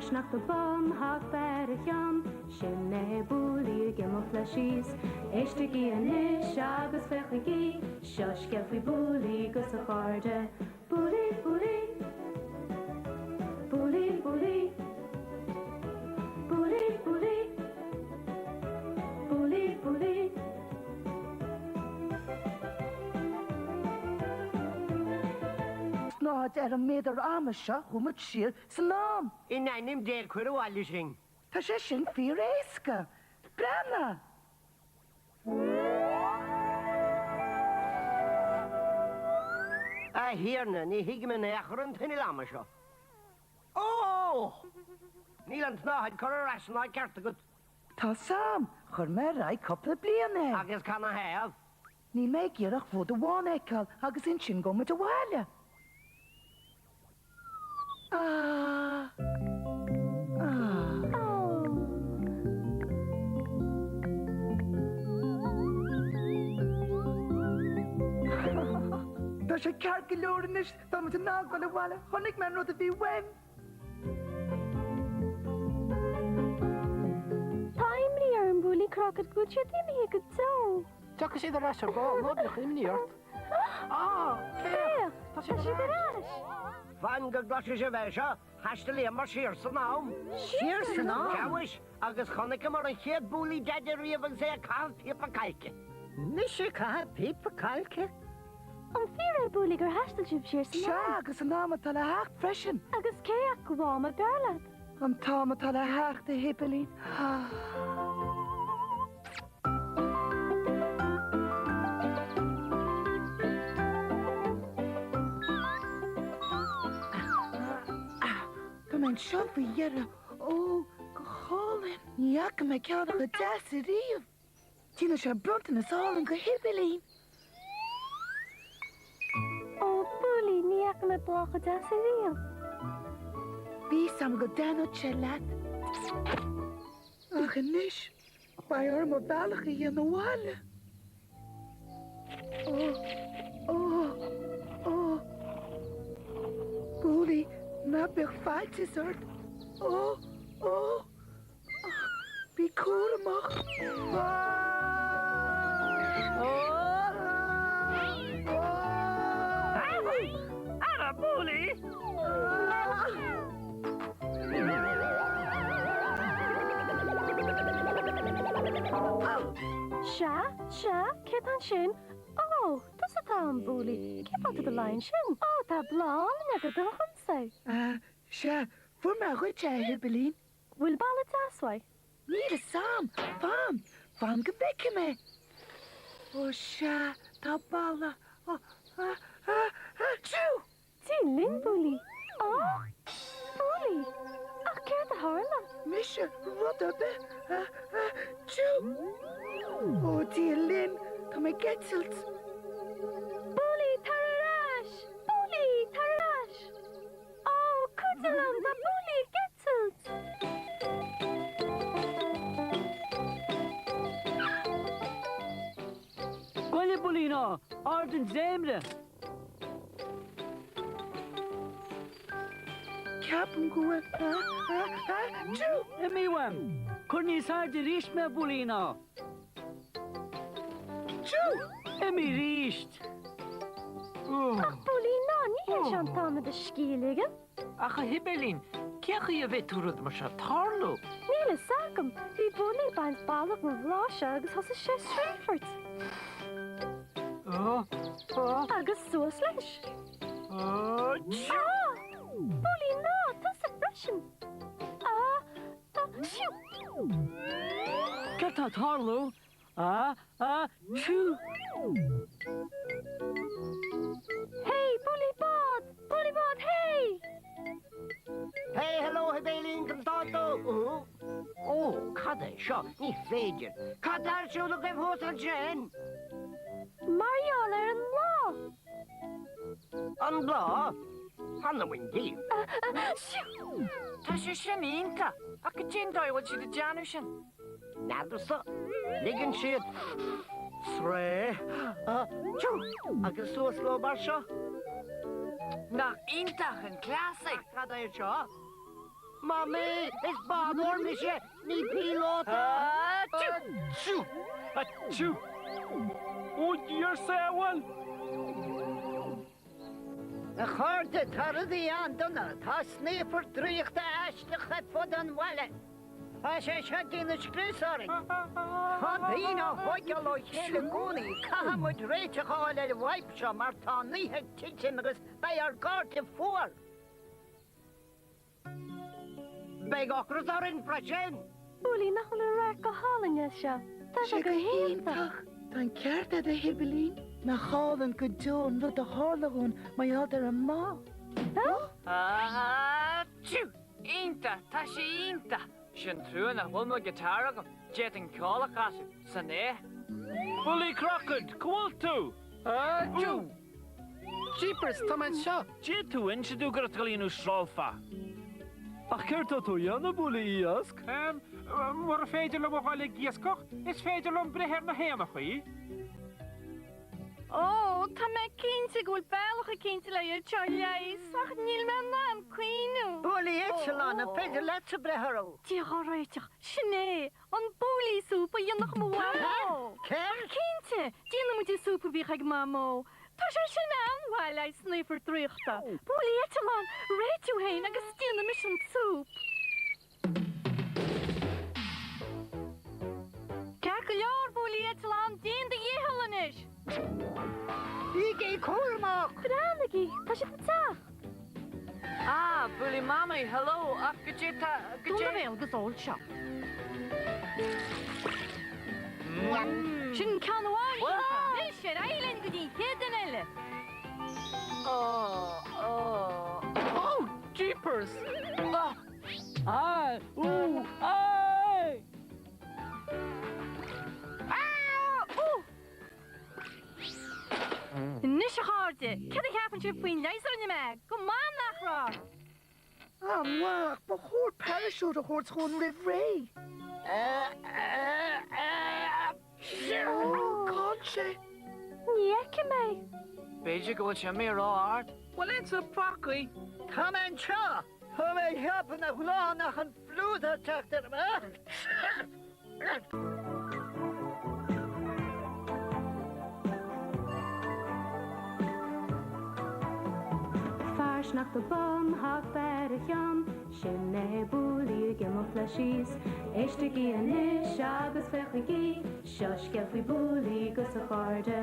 sneachta bun thart ar a cheann. Sin é Booley ag imeacht leis síos. Éistigí anois agus féachaigí, seo scéal faoi Booley 'gus a chairde. Booley, Booley. Booley, Booley. Booley, Booley. Booley, Booley. Snáthaid ar an méadar ama seo chuaigh muid siar san am. In ainm Dé cuir abhaile sinn. Tá sé sin fíor éasca. Breathnaigh! A Thiarna, ní thuigim in aon chor an t-inneall ama seo. Ó! Níl an tsnáthaid curtha ar ais san áit ceart agat. Tá 's a'm, chuir mé ar aghaidh cúpla bliain é. Agus canathaobh? Níl mé ag iarraidh ach rud amháin a fheiceáil agus ansin gabhfaidh muid abhaile. Ah! Ah! Tá sé ceart go leor anois, tá muid in ann dul abhaile, chonaic mé an rud a bhí uaim. Tá imní orm, Booley Crockett, go bhfuil siad imithe go deo. Tiocfaidh siad ar ais ar ball, ná bíodh imní ort. Á, féach, tá siad ar ais! Fan go gcloisfidh sibh é seo, thaistealaíomar siar san am. Siar san am? Sea mhuis, agus chonaiceamar an chéad Booley Deaide riamh agus é ag caitheamh píopa cailce. Mise ag caitheamh píopa cailce? An fíor é, Booley, gur thaistil sibh siar san am? Sea, agus san am atá le theacht freisin. Agus cé acu am ab fhearr leat? An t-am atá le theacht, a Shibilín. Tá mé anseo faoi dheireadh. Ó, go hálainn. Ní fhaca mé ceann chomh deas ariamh. Déanfaidh sé bronntanas álainn do Shibilín. Ó, Booley, ní fhaca mé bláth chomh deas ariamh. Bhí 'fhios a'm go dtaitneodh sé leat. Ach anois, beidh orm mo bhealach a dhéanamh abhaile. Ó, ó, ó. Booley, ná bíodh faitíos ort. Ó, ó. Bí cúramach. Ara, Booley! Sea, sea, cé tá ansin? Ó, tusa atá ann, Booley. Cén fáth tá tú i do luí ansin? Ó, tá bláth álainn agat dhomsa. Sea, fuair mé dhuit é, a Shibilín. Bhfuil boladh deas uaidh? Níl 'fhios a'm. Fan, fan go bhfeicfidh mé. Ó sea, tá boladh. Ó, á, á, á, tsiú! Dia linn, Booley. Á! Booley! Ach céard a tharla? Mise, rud ar bith. Á, á, tsiú! Ó, Dia linn, tá mé ag eitilt. Booley, tar ar ais! Booley, tar ar ais! Ó, cuidigh liom, tá Booley ag eitilt! Gabh i leith, a Bhooley ná ard an dréimire! Ceapaim go bhfuil, a, a, a, tsiú! Imigh uaim! Cuir níos airde arís mé, a Bhooley ná. Tsiú! Imigh arís! Ach Booley ná, ní hé seo an t-am le do scíth a ligean. Ach a Shibilín, cén chaoi a bhféadfadh rud mar seo tarlú? Níl fhios agam. Bhí Booley ag baint boladh den bhláth seo agus thosaigh sé ag sraothfairt. Agus suas leis. Á! Booley ná, tusa freisin! Á! Á! Siú! Céard tá ag tarlú? Á! Á! Siú! Hey, Booley Bád! Booley Bád, hey! Hey, hello, Shibéilín, conas tá tú? Úhú. Ó, cad é seo? Ní féidir. Cad tá ar siúl agaibh thuas ansin? Mar gheall ar an mbláth. An bláth? Th'anam 'on diabhal. Siú! Tá sé sin iontach! Ach cad é an dóigh a bhfuil siad ag déanamh sin? N'fheadarsa. Ligeann siad sraoth, tsiú, agus suas leo mar seo. Nach iontach an cleas é! Ach cad é seo? Mamaí, is bádóir mise, ní píolóta! Aitiú! Aitiú! Ó Dhia ár sábháil! A chairde, tá rudaí an-dona. Tá sníomhar draíochta aisteach ar fud an bhaile. Tá sé seo ag déanamh scrios orainn. Tá daoine á thóigeáil ó chéile i gcónaí. Caithfidh muid réiteach a fháil ar an bhfadhb seo mar tá an oíche ag titim agus beidh ár gcairde fuar. Beidh ocras orainn freisin! Búilí, nach bhfuil an radharc go hálainn as seo? Tá sé go hiontach! Tá an ceart agat, a Shibilín. Nach álainn go deo an rud a tharla dhúinn mar gheall ar an mbá. Aitiú! Iontach! Tá sé iontach! Sin trua nach bhfuil mo guitar agam. D'fhéadfainn ceol a chasadh san oíche. Búilí Crocaid, cá bhfuil tú? Aitiú! Jeepers, tá mé anseo! D'fhéadfadh tú inse domh go raibh tú ag dul a dhéanamh srallfa. Ach céard tá tú a dhéanamh, Búilí Iasc? Mura féidir liom a dhul ag iascach, is féidir liom breith ar na héanachaí. Ó, tá mé cinnte go bhfuil bealach eicínt le iad seo a leigheas, ach níl mé in ann cuimhniú. Búilí Eitleán, an féidir leatsa breith orthu? Dia dhár réiteach, sin é! An Búilí Súp a dhéanfadh mo mhamó! Céard? Cinnte! Déanfaidh muid an súp a bhíodh ag Mamó. Tá sé sin an-mhaith le haghaidh snaofar draíochta. Búilí Eitleán, réitigh tú féin agus déanfaidh mise an súp. Ceart go leor, Búilí Eitleán, déan do dhícheall anois! Bígí cúramach! Breathnaigí, tá siad ag teacht! Ah, Búilí Mamaí, hello, ach goidé tá, Dún goidé. do bhéal agus ól seo. Sin ceann amháin déanta. Anois ar aghaidh linn go dtí an chéad duine eile. Oh, jeepers! Ah! Ah! Ooh! Ay! Ah! Ooh! Anois a chairde, céard a cheapann sibh faoin leigheas a rinne mé? Go maith, nach raibh? An-mhaith, ach ba chóir paraisiúit a thabhairt dhúinn roimh ré. Ó, cá bhfuil sé? Ní fheicim é. B'fhéidir go bhfuil sé imithe ró-ard. Bhfuil ins na pacaí? Tá mé anseo! Tá mé ag ceapadh nach bhfuil ann ach an fliú atá ag teacht orm. Fear sneachta bán, hata ar a cheann, sin é Búilí ag imeacht leis síos. Éistigí anois agus féachaigí, seo scéal faoi Búilí 'gus a chairde.